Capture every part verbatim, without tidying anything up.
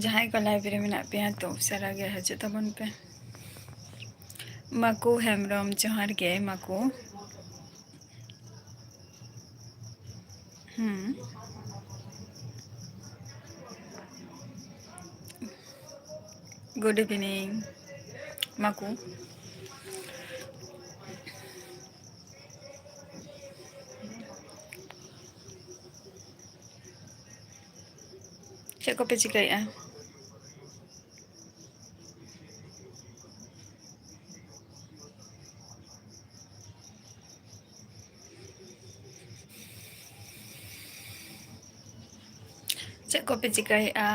ᱡᱟᱦᱟᱸᱭ ᱠᱚ live ᱨᱮ ᱢᱮᱱᱟᱜ ᱯᱮᱭᱟ, ᱛᱚ ᱩᱥᱟᱹᱨᱟ ᱜᱮ ᱦᱤᱡᱩᱜ ᱛᱟᱵᱚᱱ ᱯᱮ᱾ ᱢᱟᱠᱩ ᱦᱮᱢᱵᱨᱚᱢ, ᱡᱚᱦᱟᱨ ᱜᱮ ᱢᱟᱠᱩ᱾ ᱦᱩᱸ᱾ Good evening, ᱢᱟᱠᱩ᱾ ᱪᱮᱫ ᱠᱚᱯᱮ ᱪᱤᱠᱟᱹᱭᱮᱫᱼᱟ? ᱪᱮᱫ ᱠᱚᱯᱮ ᱪᱤᱠᱟᱹᱭᱮᱫᱼᱟ?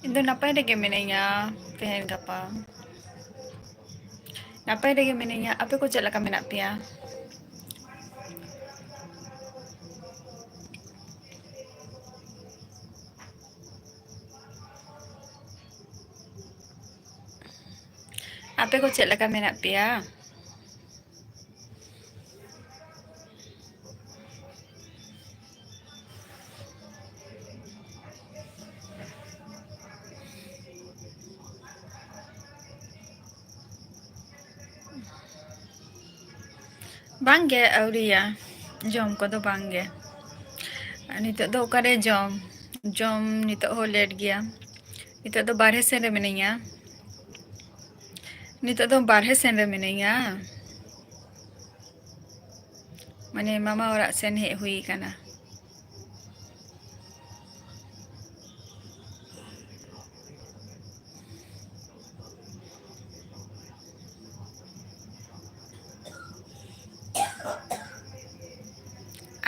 ᱤᱧ ᱫᱚ ᱱᱟᱯᱟᱭ ᱨᱮᱜᱮ ᱢᱤᱱᱟᱹᱧᱟ, ᱛᱮᱦᱮᱧ ᱜᱟᱯᱟ᱾ ᱱᱟᱯᱟᱭ ᱨᱮᱜᱮ ᱢᱤᱱᱟᱹᱧᱟ, ᱟᱯᱮ ᱠᱚ ᱪᱮᱫ ᱞᱮᱠᱟ ᱢᱮᱱᱟᱜ ᱯᱮᱭᱟ? ᱟᱯᱮ ᱠᱚ ᱪᱮᱫ ᱞᱮᱠᱟ ᱢᱮᱱᱟᱜ ᱯᱮᱭᱟ? ᱵᱟᱝᱜᱮ, ᱟᱹᱣᱨᱤᱭᱟ, ᱡᱚᱢ ᱠᱚᱫᱚ ᱵᱟᱝᱜᱮ᱾ ᱱᱤᱛᱚᱜ ᱫᱚ ᱚᱠᱟᱨᱮ ᱡᱚᱢ, ᱡᱚᱢ ᱱᱤᱛᱚᱜ ᱦᱚᱸ late ᱜᱮᱭᱟ᱾ ᱱᱤᱛᱚᱜ ᱫᱚ ᱵᱟᱨᱦᱮ ᱥᱮᱱ ᱨᱮ ᱢᱤᱱᱟᱹᱧᱟ, ᱱᱤᱛᱚᱜ ᱫᱚ ᱵᱟᱨᱦᱮ ᱥᱮᱱ ᱨᱮ ᱢᱤᱱᱟᱹᱧᱟ, ᱢᱟᱱᱮ ᱢᱟᱢᱟ ᱚᱲᱟᱜ ᱥᱮᱱ ᱦᱮᱡ ᱦᱩᱭ ᱟᱠᱟᱱᱟ᱾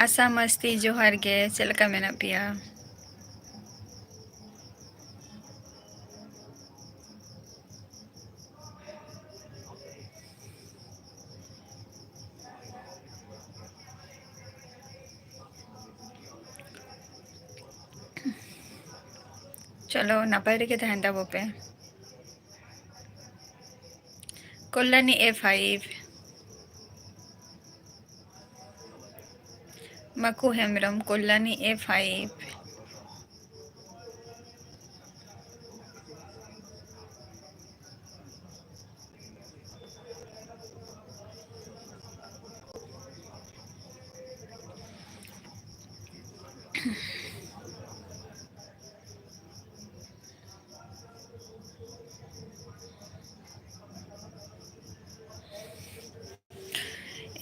ᱟᱥᱟ ᱢᱟᱹᱥᱛᱤ, ᱡᱚᱦᱟᱨ ᱜᱮ, ᱪᱮᱫ ᱞᱮᱠᱟ ᱢᱮᱱᱟᱜ ᱯᱮᱭᱟ? ᱪᱚᱞᱚ, ᱱᱟᱯᱟᱭ ᱨᱮᱜᱮ ᱛᱟᱦᱮᱱ ᱛᱟᱵᱚ ᱯᱮ᱾ Kalyani A five, Maku Hembrom, Kalyani A five᱾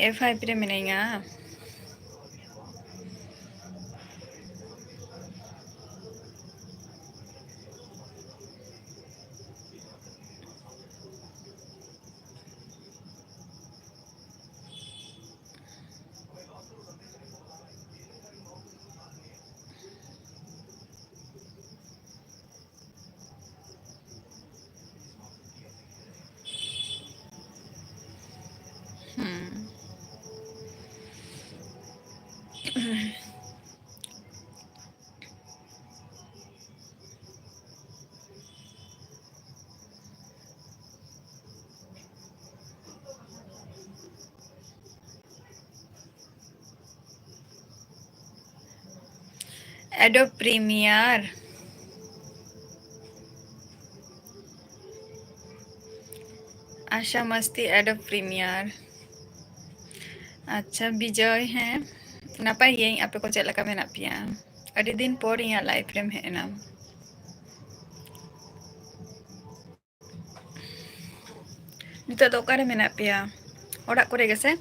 A five ᱨᱮ ᱢᱤᱱᱟᱹᱧᱟ᱾ ᱦᱩᱸ᱾ Adobe Premiere। ᱟᱥᱟ ᱢᱟᱥᱛᱤ Adobe Premiere᱾ ᱟᱪᱪᱷᱟ ᱵᱤᱡᱚᱭ, ᱦᱮᱸ ᱱᱟᱯᱟᱭ ᱜᱤᱭᱟᱹᱧ, ᱟᱯᱮ ᱠᱚ ᱪᱮᱫ ᱞᱮᱠᱟ ᱢᱮᱱᱟᱜ ᱯᱮᱭᱟ? ᱟᱹᱰᱤ ᱫᱤᱱ ᱯᱚᱨ ᱤᱧᱟᱹᱜ live ᱨᱮᱢ ᱦᱮᱡ ᱮᱱᱟ᱾ ᱱᱤᱛᱚᱜ ᱫᱚ ᱚᱠᱟᱨᱮ ᱢᱮᱱᱟᱜ ᱯᱮᱭᱟ? ᱚᱲᱟᱜ ᱠᱚᱨᱮ ᱜᱮᱥᱮ?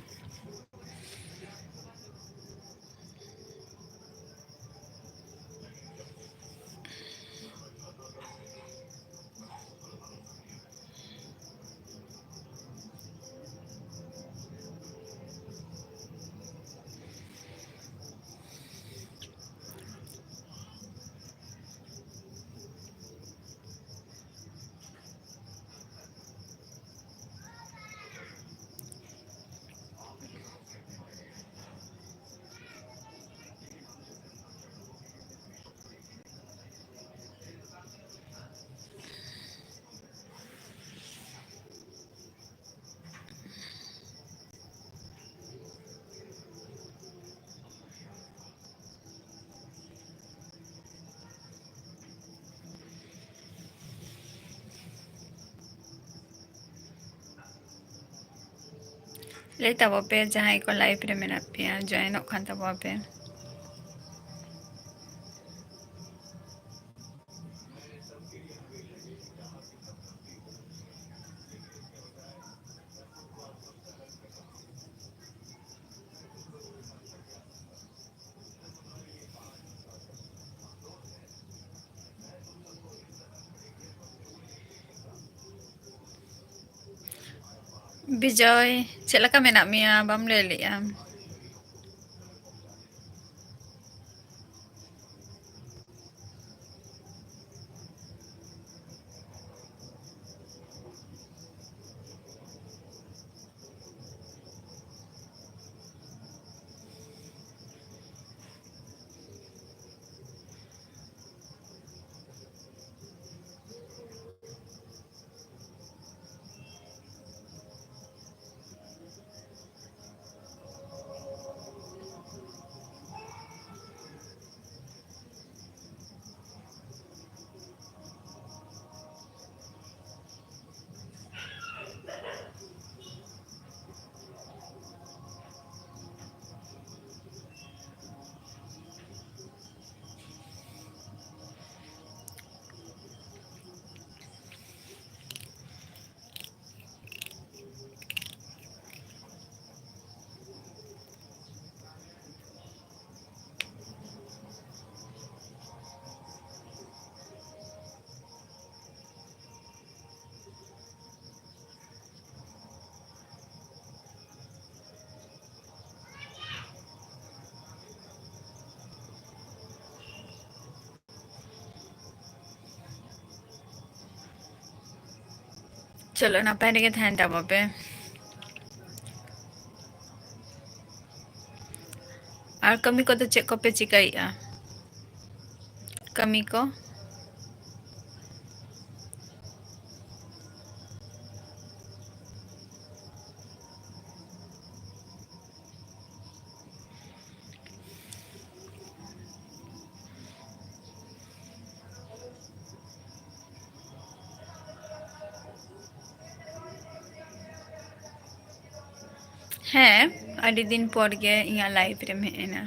ᱞᱟᱹᱭ ᱛᱟᱵᱚ ᱯᱮ, ᱡᱟᱦᱟᱸᱭ ᱠᱚ live ᱨᱮ ᱢᱮᱱᱟᱜ ᱯᱮᱭᱟ, joinᱚᱜ ᱠᱟᱱ ᱛᱟᱵᱚ ᱯᱮ᱾ ᱵᱤᱡᱚᱭ, ᱪᱮᱫ ᱞᱮᱠᱟ ᱢᱮᱱᱟᱜ ᱢᱮᱭᱟ? ᱵᱟᱢ ᱞᱟᱹᱭ ᱞᱮᱜᱼᱟ᱾ ᱪᱚᱞᱚ, ᱱᱟᱯᱟᱭ ᱨᱮᱜᱮ ᱛᱟᱦᱮᱱ ᱛᱟᱵᱚ ᱯᱮ᱾ ᱟᱨ ᱠᱟᱹᱢᱤ ᱠᱚᱫᱚ ᱪᱮᱫ ᱠᱚᱯᱮ ᱪᱤᱠᱟᱹᱭᱮᱫᱼᱟ? ᱠᱟᱹᱢᱤ ᱠᱚ? ᱦᱮᱸ, ᱟᱹᱰᱤ ᱫᱤᱱ ᱯᱚᱨ ᱜᱮ ᱤᱧᱟᱹᱜ life ᱨᱮᱢ ᱦᱮᱡ ᱮᱱᱟ᱾